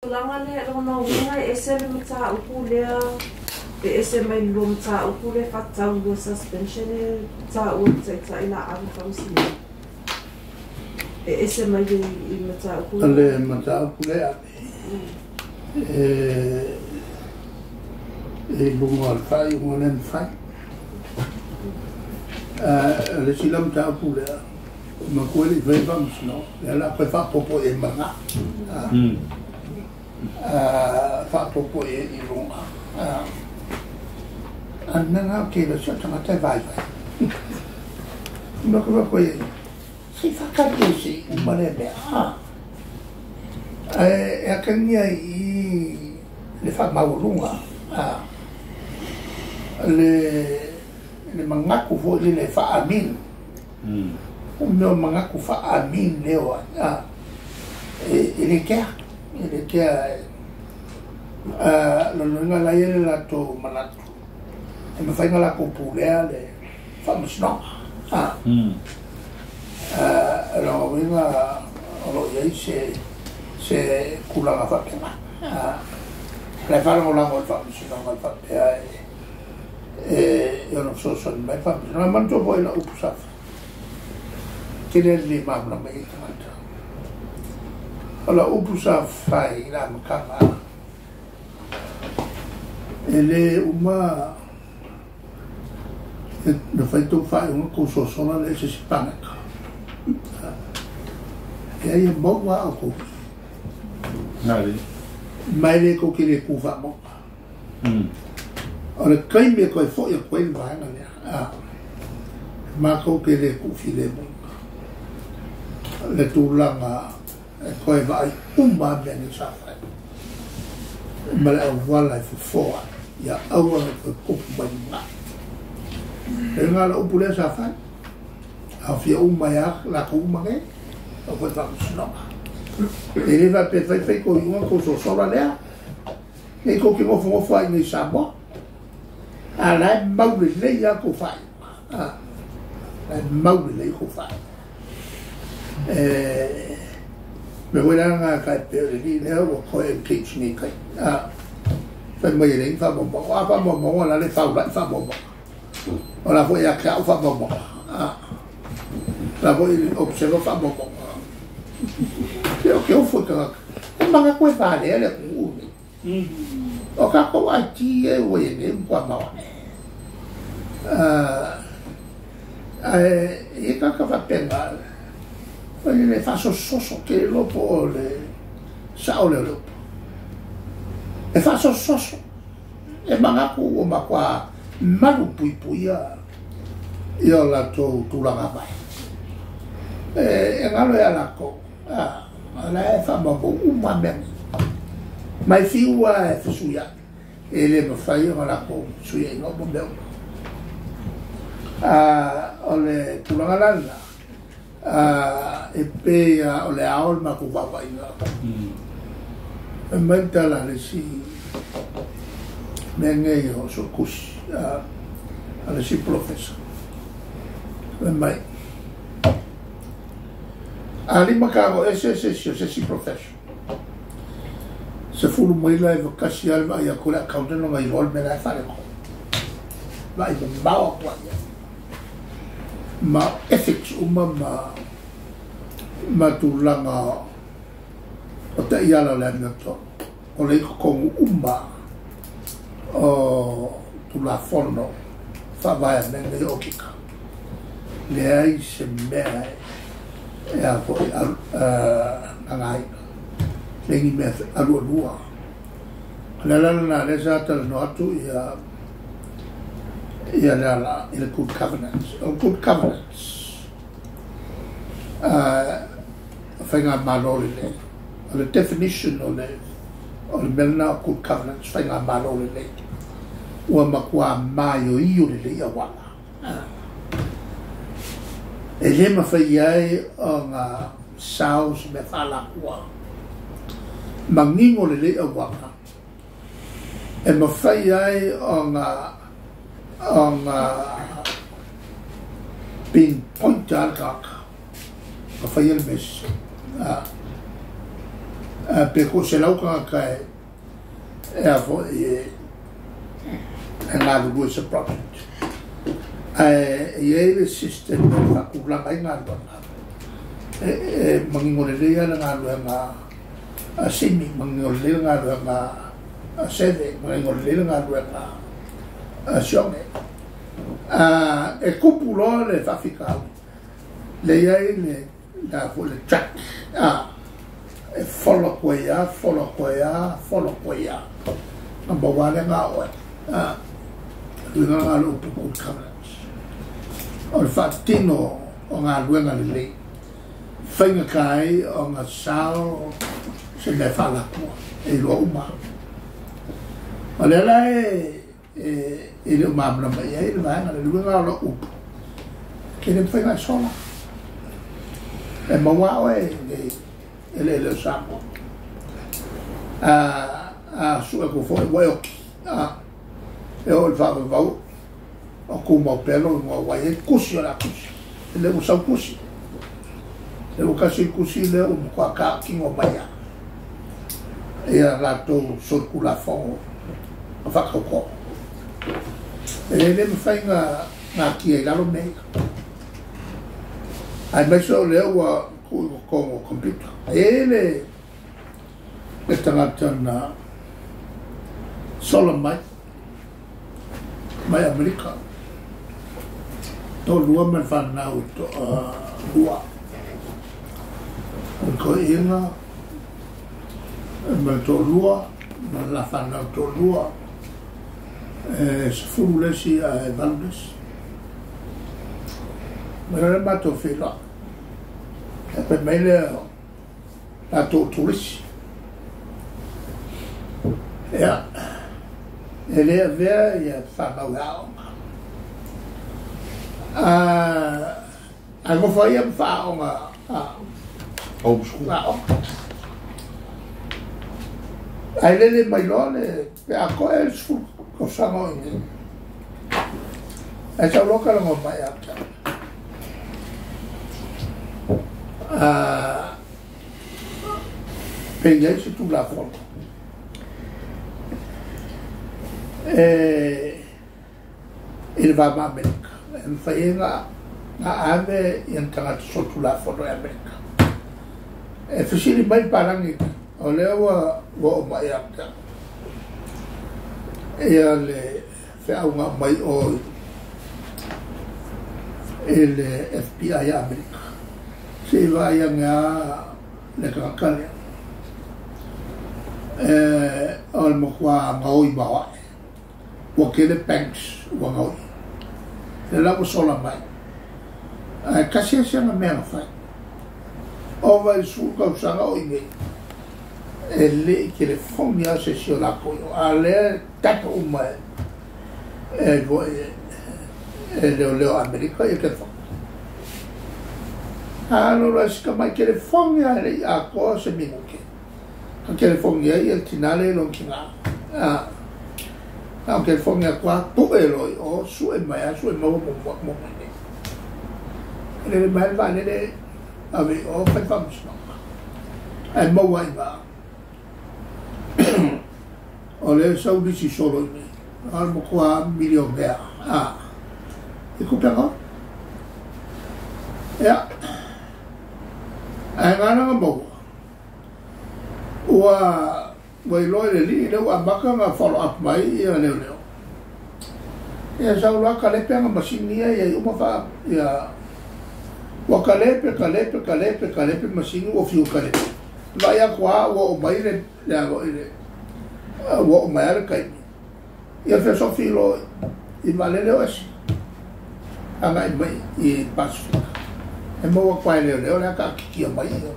Tulaga lea, lona uiga e ese le mataupu lea, e ese mai le lua mataupu lea faatatau i lua suspension e taua e le Taitai la ave i Faamasinoga. E ese mai le i le mataupu lea. Le mataupu lea e i luga o le faaiuga lea na fai. O le isi la mataupu lea, matua e le i faia le Faamasinoga, lea o le a toe faaopoopo i ai ma lena. Faaopoopo i ai i luga. A o le mea lena ou te iloa si au tagata e vaivai. Ma ou te faapea i ai, se i faatali ai se i uma lea mea. Ae atagia ai i i le faamaualuga, le manatu foi lele e faa-aminu. O mea o manatu faa-aminu lea ai, e le kea, e le kea. Lona uiga la e i ai le latou manatu, e mafai ona latou pulea le faamasinoga. Lona uiga o lo o i ai se tulaga faapena. O la e faalagolago i le faamasinoga e faapea e ono fesoasoani mai le faamasinoga. E manatua foi lau upu sa fai, tele le le malamalama i ai tagata. O lau upu sa fai i le amataga, e le uma na fai tou faaiuga tou sosola lea i se isi paneta. E ai e maua a outou. Ma e le tou te le tu faamauga. O le taimi e toe foi atu ai le vaega lea, matou te le tuufilemu le tulaga e toe vaai uma mea nei sa fai ma le auala e fofoa ia aua ne i toe tupu mai lumanai. E na le upu lea sa fai, aofia uma ai lava latou uma nei, o foi faamasinoga. E le faapea fai fai tou iuga tou sosola lea, nei tou te nofonofo ai i nei Samoa, a la e mau lelei lava tou faaiuga. La e mau lelei tou faaiuga. Mea foi la lena e tai pei o le alii lea ua toe engage nei tai. Fai mai e leai ni faamaumauga. A faamaumauga la le faulai faamaumauga. O la foi ia te au faamaumauga. La foi observer faamaumauga. Se o te ofo i tagata. E manatu e valea le atunuu lenei. O tatou IT e ua i ai nei ua matua maoae. Ae i ai tagata faapena, foi le faasososo tele loa po o le sao lea o le upu. E faasososo, e manatu ua matua malu puipuia ia o latou tulaga mai. E galo ia latou, o la e faamaumau uma mea nei. Mai fiu lava e fesuiai, e le mafai ona latou fesuiaiga uma mea uma. O le tulaga la lena, e pei o le ao le matou vaavaaia. Fai mai le tala a le isi mea nei o Suetusi, a le isi polofesa. Fai mai, a lima tago ese se isi o se isi profession, 10 maila e 91 lava le vaai atu le accountant ona iloa le mea la e faaletonu. Vaai mamao atu lava i ai. Ma ethics uma ma tulaga o taiala o le amiotonu, o le i totonu uma o Tulafono Faavae a mea nei o okika. Leai se mea e a foi nagaina, leai ni mea alualua. O le ala lena lea sa talanoa atu ia le ala i le good governance. O good governance, faigamalo lelei. O le definition o le mea lena o good governance, faigamalo lelei, ua matua maioio lelei auala. E le mafai ai ona sao se mea faalakua. Manino lelei auala. E mafai ai ona pinpoint a le tagata. Mafai ai le mea sese. Pe ko se lau tagata e a fo'i e galulue se project. Ae e i ai le system e faatulaga ai galuega. E manino lelei lava le galuega a Simi, manino lelei le galuega a Seve, manino lelei le galuega a Sione. E tupu loa le faafitauli, lea e i ai le a foi le track, e follow atu ai lava, follow atu ai lava, follow atu ai lava, number one lea na o ai. O le uiga lena o le upu good governance. O le faatino o galuega lelei, faigata ai ona sao se mea faalapua e iloa uma. O lea la e le o malamalama i ai le vaega lea, le uiga o lau upu, e le mafai ona e sola. E maua oe i eleele o Samoa. A sue atu foi ua e oti, e oo i le faavavau o tumau pea lou igoa ua i ai tusi o le a tusi. E le ua sau tusi. E ua tasi le tusi lea ua matua taotino mai lava ia latou solitulafono ma faatautoo. E le mafai ona natia i lalo mea ia. Aemaise o lea ua tuu i totonu o computer. E i ai le tagata na sola mai mai Amerika, toalua ma le fanau toalua, o le toeaina ma le toalua ma le la fanau toalua, e 10 le isi ae 8 le isi. Mai loa le matou feiloai, e fai mai lea latou turisi. Ia, e le avea ia fanau e aoga. Ae nofo ai ia ma faaaoga homeschool. Aoga. Ae lele mai loa le pe a koe le 10 tausaga o i nei. Ae sau loa talanoa mai ia te au. Pe i ai se Tulafono e i le va ma Amerika e mafai ai ona ave ia ni tagata solitulafono i Amerika. E fesili mai le palagi o lea ua oo mai ia te au ia le feauga mai o i le FBI a Amerika. Se i vaai ane lava le tagata lea. O le matua gaoi maoae. Ua tele banks ua gaoi. Lea la ua sola mai. Ae tasi lava si ana mea na fai. Ova i le 10 tausaga o i nei. E le i telefoni lava se isi o latou i o. A lea e tap uma e e leoleo Amerika ia telefoni. A lolo e sika mai telefoni lava e le i atoa se minute. Ka telefoni ai ia le tina lea i lona tina. Na o telefoni atu lava, pue loa i o, sue mai lava, sue maua mo mai nei. E lele mai le vaalele ave i o, fai faamasinoga. Ae maua ai ma o lea sau lisi solo i nei. O le matua milionea. I tupe ngau. Ia. Ae ngana nga maua. Ua iloa i le alii lea ua amata ona follow up mai ia leoleo. Ia sau loa kalepe ana masini ia ia i uma faa ia ua kalepe kalepe kalepe kalepe masini ua fiu kalepe. Vaai atu lava ua oo mai le le alo i le ua oo mai lava le taimi. Ia fesofi loa i vaalele o ese agai mai i Pasifika. E maua atu lava e leoleo le a taatitia mai ia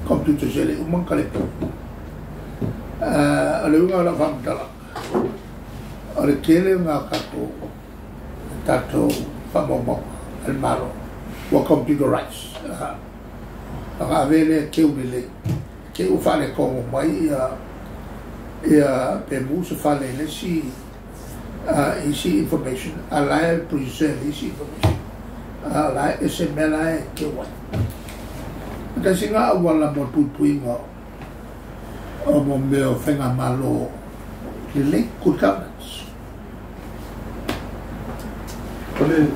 computers e le i uma ona kalepe. O le uiga o lau faamatalaga, o le tele o ngā tatou faamaumauga a le Malo ua computerized. Ona ave lea teu lelei, te i ua faaletonu mai ia pe mu se fale i le isi isi information, a la e preserve isi information, a la e ese mea la e teu ai. E tasi ngā auala mo le puipuiga O mo mea o faigamalo lelei, good governance. O le